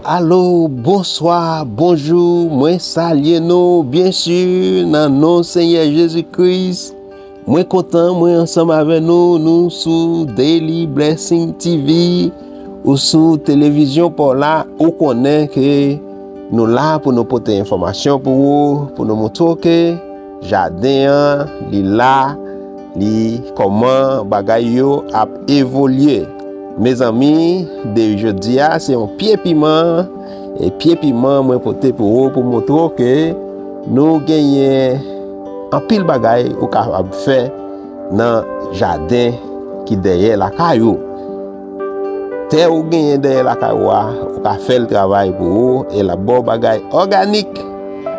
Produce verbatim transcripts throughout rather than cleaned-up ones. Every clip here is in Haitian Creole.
Alo, bonswa, bonjou, mwen salye nou, byen si, nan non Senyè Jezi Kris. Mwen kontan, mwen ansanm avè nou, nou sou Daily Blessing T V, ou sou televizyon pa w la, ou konnen ke nou la pou nou pote enfòmasyon pou ou, pou nou montre w ke jaden an, li la, li kòman bagay yo ap evolye. Mezanmi, de jodi a, se yon pye piman, e pye piman mwen pote pou ou, pou montre w ke nou genyen anpil bagay ou kapab fè nan jaden ki dèyè lakay ou. Tè ou genyen dèyè lakay ou a, ou ka fè l travay pou ou, e l ap ba w bagay òganik.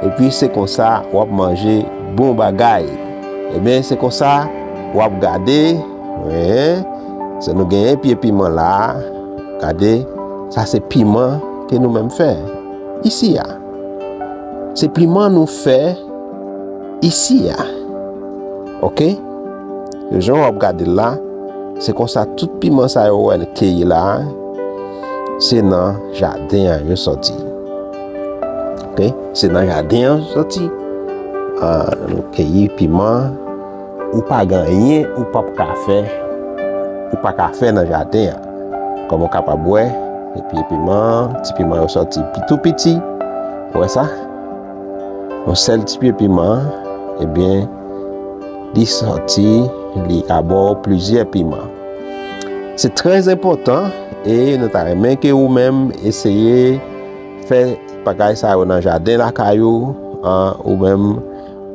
Epi se konsa w ap manje bon bagay. Ebyen, se konsa w ap gade, wi, se nou genyen pye piman la, gade, sa se piman ke nou menm fè isi a. Se piman nou fè isi a. Oke? Jan w ap gade l la, se konsa tout piman sa yo wè n keyi la, se nan jaden an yo sòti. Oke? Se nan jaden an yo sòti. Ah, nou keyi piman, ou pa gen anyen ou p ap ka fè, ou pa ka fè nan jaden an. Kòm ou kapab wè, epi piman, ti piman yo sòti pi tou piti. Ou wè sa? Yon sèl ti pye piman, ebyen, li sòti, li ka ba w plizyè piman. Se trè enpòtan, e nou ta renmen ke ou menm eseye fè bagay sa yo nan jaden lakay ou, an, ou menm,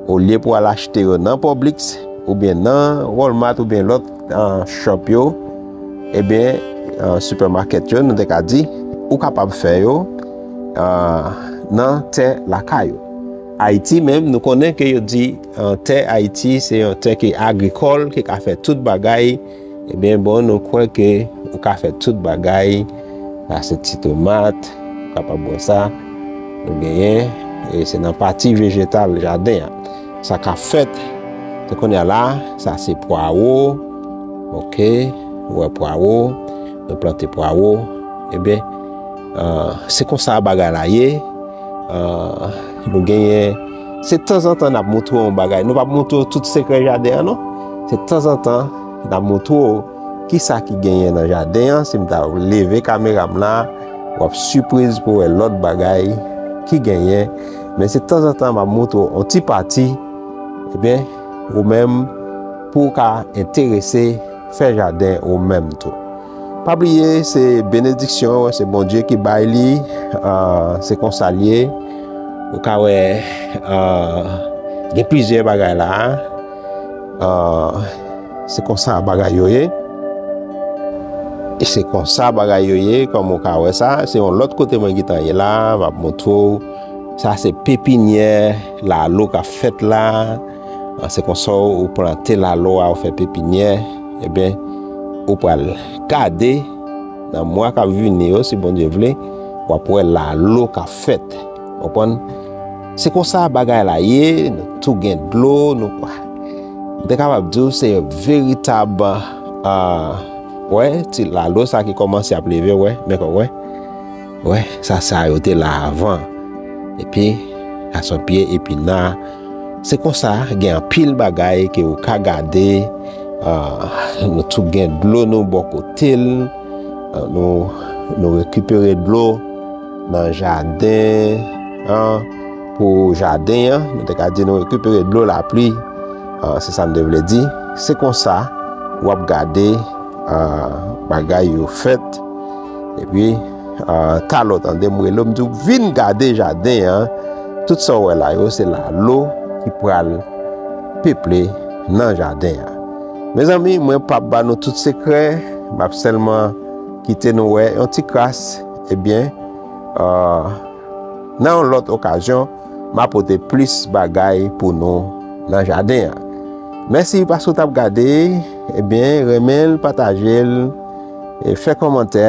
olye pou al achte yo nan Publix, oubyen nan Walmart, oubyen lòt, an, shop yo, ebyen, an, supermarket yo, nou te ka di, ou kapab fè yo, an, nan tè lakay ou. Ayiti menm, nou konnen ke yo di, an, tè Ayiti, se yon tè ki agrikòl, ki ka fè tout bagay. Ebyen, bon, nou kwè ke ou ka fè tout bagay. Sa se ti tomat, ou kapab wè sa. Nou genyen, e se nan pati vejetal jaden an. Sa k ap fèt, se kounye a la, sa se pwawo. Oke, ou wè pwawo, nou plante pwawo. Ebyen, ah, se konsa bagay la ye. Ah, nou genyen, se tanzantan n ap montre w yon bagay. Nou p ap montre w tout sekrè jaden an, non. Se tanzantan n ap montre w kisa ki genyen nan jaden an. Si m ta leve kamera m la, w ap sipriz pou wè lòt bagay ki genyen. Men se tanzantan m ap montre w yon ti pati, ebyen, ou menm, pou w ka enterese fè jaden ou menm tou. Pa bliye, se benediksyon, se Bondye ki bay li, ah, se konsa l ye. Ou ka wè, ah, gen plizyè bagay la, ah, se konsa bagay yo ye. E se konsa bagay yo ye, kòm ou ka wè sa, se yon lòt kote mwen gentan ye la, m ap montre w. Sa se pepinyè lalo k ap fèt la. Ah, se konsa w, ou plante lalo a, ou fè pepinyè, ebyen, ou pral gade nan mwa k ap vini yo, si Bondye vle, w ap wè lalo k ap fèt. Konprann? Se konsa bagay la ye, nou tou gen dlo, nou, m te kapab di w se veritab, ah, wè, ti lalo sa ki kòmanse ap leve, wè, men kò, wè. Wè, sa, sa yo te la avan. Epi, sa se yon pye epina. Se konsa, gen anpil bagay ke ou ka gade. Ah, nou tou gen dlo nou bò kote l. Ah, nou, nou rekipere dlo nan jaden an, pou jaden an. Nou te ka di nou rekipere dlo lapli. Ah, se sa m te vle di. Se konsa, w ap gade, ah, bagay yo fèt. Epi, ah, talò tande m rele w, m di w vin gade jaden an. Tout sa w wè la yo, se lalo ki pral peple nan jaden an. Mezanmi, mwen p ap ba nou tout sekrè, m ap sèlman kite nou wè yon ti kras, ebyen, ah, nan yon lòt okazyon, m a pote plis bagay pou nou nan jaden an. Mèsi paske w t ap gade, ebyen, renmen l, pataje l, e fè kòmantè,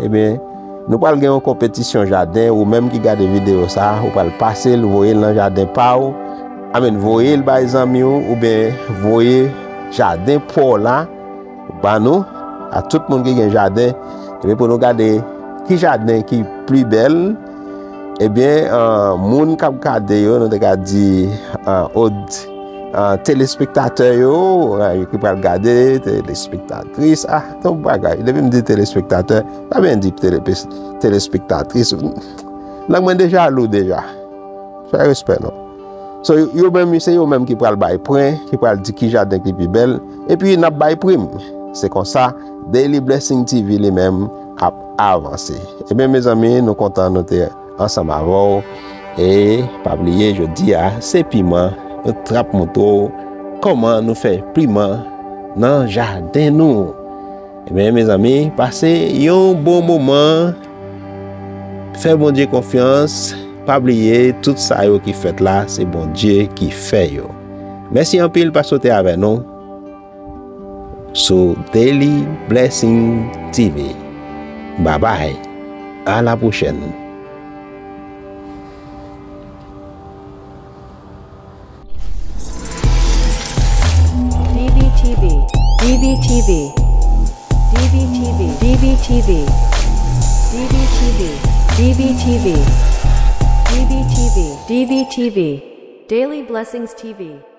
ebyen, nou pral gen yon konpetisyon jaden, ou menm ki gade videyo sa, ou pral pase l, voye l nan jaden pa w, amèn, voye l bay zanmi w, oubyen voye jaden pa w la, ba nou, a tout moun ki gen jaden, epi pou nou gade ki jaden ki pli bèl, ebyen, ah, moun k ap gade yo, nou te ka di, ah, od-, ah, telespektatè yo, ah, ki pral gade, telespektatris, ah, yon bagay. Depi m di telespektatè, pa byen di tele-, telespektatris. Lang mwen deja lou deja. Fè respè non. So, yo, yo menm, se yo menm ki pral bay pwen, ki pral di ki jaden ki pi bèl, epi n ap bay prim. Se konsa, Daily Blessing T V li menm ap avanse. Ebyen, mezanmi, nou kontan nou te ansanm avè w. E pa bliye, jodi a, se piman, nou t ap montre w kòman nou fè piman nan jaden nou. Ebyen, mezanmi, pase yon bon moman. Fè Bondye konfyans. Pa bliye, tout sa yo ki fèt la, se Bondye ki fè yo. Mèsi anpil paske w te avè nou sou Daily Blessing T V. Babay. A la pwochèn. D B T V, D B T V, D B T V, D B T V, D B T V, D B T V, D B T V, D B T V, Daily Blessings T V.